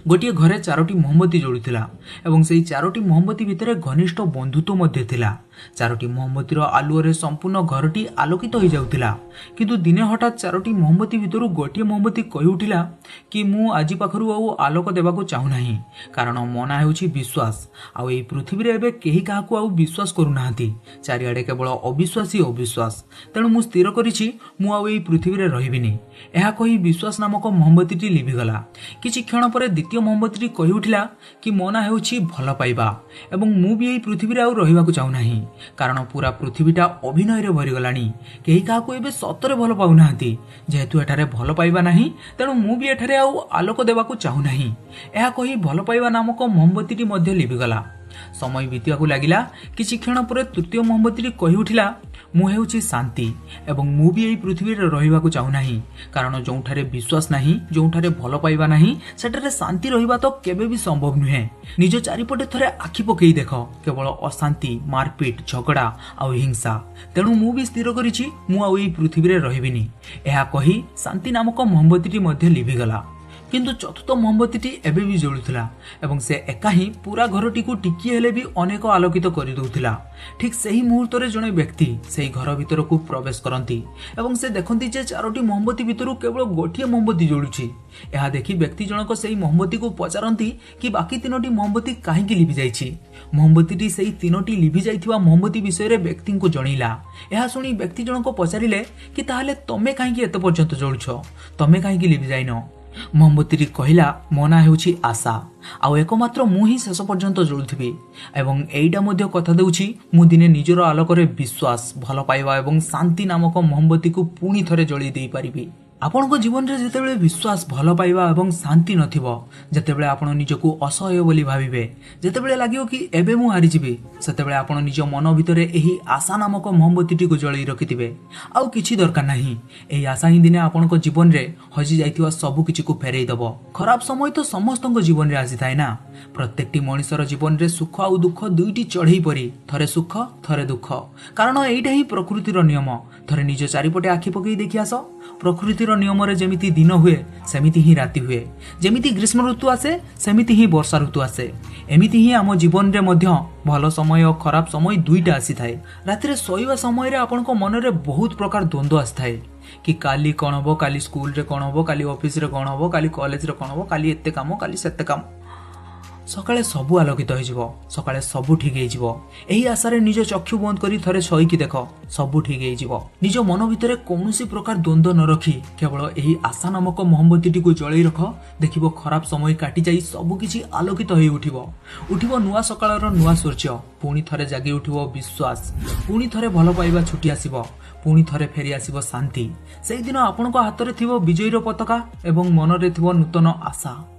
ଗୋଟିଏ ଘରେ ଚାରୋଟି ମହମବତୀ ଜଳୁଥିଲା ଏବଂ ସେହି ଚାରୋଟି ମହମବତୀ ଭିତରେ ଘନିଷ୍ଠ ବନ୍ଧୁତ୍ୱ ମଧ୍ୟ ଥିଲା। ଚାରୋଟି ମହମବତୀର ଆଲୁଅରେ ସମ୍ପୂର୍ଣ୍ଣ ଘରଟି ଆଲୋକିତ ହୋଇଯାଉଥିଲା। କିନ୍ତୁ ଦିନେ ହଠାତ୍ ଚାରୋଟି ମହମବତୀ ଭିତରୁ ଗୋଟିଏ ମହମବତୀ କହି ଉଠିଲା କି ମୁଁ ଆଜି ପାଖରୁ ଆଉ ଆଲୋକ ଦେବାକୁ ଚାହୁଁନାହିଁ, କାରଣ ମୋ ନାଁ ହେଉଛି ବିଶ୍ୱାସ, ଆଉ ଏଇ ପୃଥିବୀରେ ଏବେ କେହି କାହାକୁ ଆଉ ବିଶ୍ୱାସ କରୁନାହାନ୍ତି। ଚାରିଆଡ଼େ କେବଳ ଅବିଶ୍ୱାସ ହିଁ ଅବିଶ୍ୱାସ। ତେଣୁ ମୁଁ ସ୍ଥିର କରିଛି ମୁଁ ଆଉ ଏଇ ପୃଥିବୀରେ ରହିବିନି। ଏହା କହି ବିଶ୍ୱାସ ନାମକ ମହମବତୀଟି ଲିଭିଗଲା। କିଛି କ୍ଷଣ ପରେ ଦ୍ୱିତୀୟ ମହମବତୀଟି କହି ଉଠିଲା କି ମୋ ନାଁ ହେଉଛି ଭଲ ପାଇବା ଏବଂ ମୁଁ ବି ଏଇ ପୃଥିବୀରେ ଆଉ ରହିବାକୁ ଚାହୁଁନାହିଁ, କାରଣ ପୁରା ପୃଥିବୀଟା ଅଭିନୟରେ ଭରିଗଲାଣି। କେହି କାହାକୁ ଏବେ ସତରେ ଭଲ ପାଉନାହାନ୍ତି। ଯେହେତୁ ଏଠାରେ ଭଲ ପାଇବା ନାହିଁ, ତେଣୁ ମୁଁ ବି ଏଠାରେ ଆଉ ଆଲୋକ ଦେବାକୁ ଚାହୁଁନାହିଁ। ଏହା କହି ଭଲ ପାଇବା ନାମକ ମହମବତୀଟି ମଧ୍ୟ ଲିଭିଗଲା। ସମୟ ବିତିବାକୁ ଲାଗିଲା। କିଛି କ୍ଷଣ ପରେ ତୃତୀୟ ମହମବତୀଟି କହି ଉଠିଲା, ମୁଁ ହେଉଛି ଶାନ୍ତି ଏବଂ ମୁଁ ବି ଏଇ ପୃଥିବୀରେ ରହିବାକୁ ଚାହୁଁନାହିଁ, କାରଣ ଯେଉଁଠାରେ ବିଶ୍ୱାସ ନାହିଁ, ଯେଉଁଠାରେ ଭଲ ପାଇବା ନାହିଁ, ସେଠାରେ ଶାନ୍ତି ରହିବା ତ କେବେ ବି ସମ୍ଭବ ନୁହେଁ। ନିଜ ଚାରିପଟେ ଥରେ ଆଖି ପକେଇ ଦେଖ, କେବଳ ଅଶାନ୍ତି, ମାରପିଟ, ଝଗଡ଼ା ଆଉ ହିଂସା। ତେଣୁ ମୁଁ ବି ସ୍ଥିର କରିଛି ମୁଁ ଆଉ ଏଇ ପୃଥିବୀରେ ରହିବିନି। ଏହା କହି ଶାନ୍ତି ନାମକ ମହମବତୀଟି ମଧ୍ୟ ଲିଭିଗଲା। କିନ୍ତୁ ଚତୁର୍ଥ ମହମବତୀଟି ଏବେ ବି ଜଳୁଥିଲା ଏବଂ ସେ ଏକା ହିଁ ପୁରା ଘରଟିକୁ ଟିକିଏ ହେଲେ ବି ଅନେକ ଆଲୋକିତ କରିଦେଉଥିଲା। ଠିକ୍ ସେହି ମୁହୂର୍ତ୍ତରେ ଜଣେ ବ୍ୟକ୍ତି ସେହି ଘର ଭିତରକୁ ପ୍ରବେଶ କରନ୍ତି ଏବଂ ସେ ଦେଖନ୍ତି ଯେ ଚାରୋଟି ମହମବତୀ ଭିତରୁ କେବଳ ଗୋଟିଏ ମହମବତୀ ଜଳୁଛି। ଏହା ଦେଖି ବ୍ୟକ୍ତି ଜଣକ ସେହି ମହମବତୀକୁ ପଚାରନ୍ତି କି ବାକି ତିନୋଟି ମହମବତୀ କାହିଁକି ଲିଭିଯାଇଛି। ମହମବତୀଟି ସେହି ତିନୋଟି ଲିଭି ଯାଇଥିବା ମହମବତୀ ବିଷୟରେ ବ୍ୟକ୍ତିଙ୍କୁ ଜଣେଇଲା। ଏହା ଶୁଣି ବ୍ୟକ୍ତି ଜଣକ ପଚାରିଲେ କି ତାହେଲେ ତମେ କାହିଁକି ଏତେ ପର୍ଯ୍ୟନ୍ତ ଜଳୁଛ, ତମେ କାହିଁକି ଲିଭି ଯାଇନ? ମହମବତୀଟି କହିଲା, ମୋ ନାଁ ହେଉଛି ଆଶା, ଆଉ ଏକମାତ୍ର ମୁଁ ହିଁ ଶେଷ ପର୍ଯ୍ୟନ୍ତ ଜଳୁଥିବି ଏବଂ ଏଇଟା ମଧ୍ୟ କଥା ଦେଉଛି ମୁଁ ଦିନେ ନିଜର ଆଲୋକରେ ବିଶ୍ୱାସ, ଭଲ ପାଇବା ଏବଂ ଶାନ୍ତି ନାମକ ମହମବତୀକୁ ପୁଣି ଥରେ ଜଳେଇ ଦେଇପାରିବି। ଆପଣଙ୍କ ଜୀବନରେ ଯେତେବେଳେ ବିଶ୍ୱାସ, ଭଲ ପାଇବା ଏବଂ ଶାନ୍ତି ନଥିବ, ଯେତେବେଳେ ଆପଣ ନିଜକୁ ଅସହାୟ ବୋଲି ଭାବିବେ, ଯେତେବେଳେ ଲାଗିବ କି ଏବେ ମୁଁ ହାରିଯିବି, ସେତେବେଳେ ଆପଣ ନିଜ ମନ ଭିତରେ ଏହି ଆଶା ନାମକ ମହମବତୀଟିକୁ ଜଳେଇ ରଖିଥିବେ। ଆଉ କିଛି ଦରକାର ନାହିଁ। ଏହି ଆଶା ହିଁ ଦିନେ ଆପଣଙ୍କ ଜୀବନରେ ହଜି ଯାଇଥିବା ସବୁ କିଛିକୁ ଫେରେଇ ଦେବ। ଖରାପ ସମୟ ତ ସମସ୍ତଙ୍କ ଜୀବନରେ ଆସିଥାଏ ନା। ପ୍ରତ୍ୟେକଟି ମଣିଷର ଜୀବନରେ ସୁଖ ଆଉ ଦୁଃଖ ଦୁଇଟି ଚଢ଼େଇ ପରି, ଥରେ ସୁଖ ଥରେ ଦୁଃଖ। କାରଣ ଏଇଟା ହିଁ ପ୍ରକୃତିର ନିୟମ। ଥରେ ନିଜ ଚାରିପଟେ ଆଖି ପକେଇ ଦେଖି ଆସ, ପ୍ରକୃତିର ନିୟମରେ ଯେମିତି ଦିନ ହୁଏ ସେମିତି ହିଁ ରାତି ହୁଏ, ଯେମିତି ଗ୍ରୀଷ୍ମ ଋତୁ ଆସେ ସେମିତି ହିଁ ବର୍ଷା ଋତୁ ଆସେ। ଏମିତି ହିଁ ଆମ ଜୀବନରେ ମଧ୍ୟ ଭଲ ସମୟ ଓ ଖରାପ ସମୟ ଦୁଇଟା ଆସିଥାଏ। ରାତିରେ ଶୋଇବା ସମୟରେ ଆପଣଙ୍କ ମନରେ ବହୁତ ପ୍ରକାର ଦ୍ୱନ୍ଦ୍ୱ ଆସିଥାଏ କି କାଲି କ'ଣ ହେବ, କାଲି ସ୍କୁଲରେ କ'ଣ ହେବ, କାଲି ଅଫିସରେ କ'ଣ ହେବ, କାଲି କଲେଜରେ କ'ଣ ହେବ, କାଲି ଏତେ କାମ, କାଲି ସେତେ କାମ। ସକାଳେ ସବୁ ଆଲୋକିତ ହେଇଯିବ, ସକାଳେ ସବୁ ଠିକ୍ ହେଇଯିବ। ଏହି ଆଶାରେ ନିଜ ଚକ୍ଷୁ ବନ୍ଦ କରି ଥରେ ଶୋଇକି ଦେଖ, ସବୁ ଠିକ୍ ହେଇଯିବ। ନିଜ ମନ ଭିତରେ କୌଣସି ପ୍ରକାର ଦ୍ୱନ୍ଦ୍ୱ ନ ରଖି କେବଳ ଏହି ଆଶା ନାମକ ମହମବତୀଟିକୁ ଜଳେଇ ରଖ। ଦେଖିବ ଖରାପ ସମୟ କାଟିଯାଇ ସବୁକିଛି ଆଲୋକିତ ହେଇ ଉଠିବ। ଉଠିବ ନୂଆ ସକାଳର ନୂଆ ସୂର୍ଯ୍ୟ, ପୁଣି ଥରେ ଜାଗି ଉଠିବ ବିଶ୍ୱାସ, ପୁଣି ଥରେ ଭଲ ପାଇବା ଛୁଟି ଆସିବ, ପୁଣି ଥରେ ଫେରି ଆସିବ ଶାନ୍ତି। ସେଇଦିନ ଆପଣଙ୍କ ହାତରେ ଥିବ ବିଜୟୀର ପତାକା ଏବଂ ମନରେ ଥିବ ନୂତନ ଆଶା।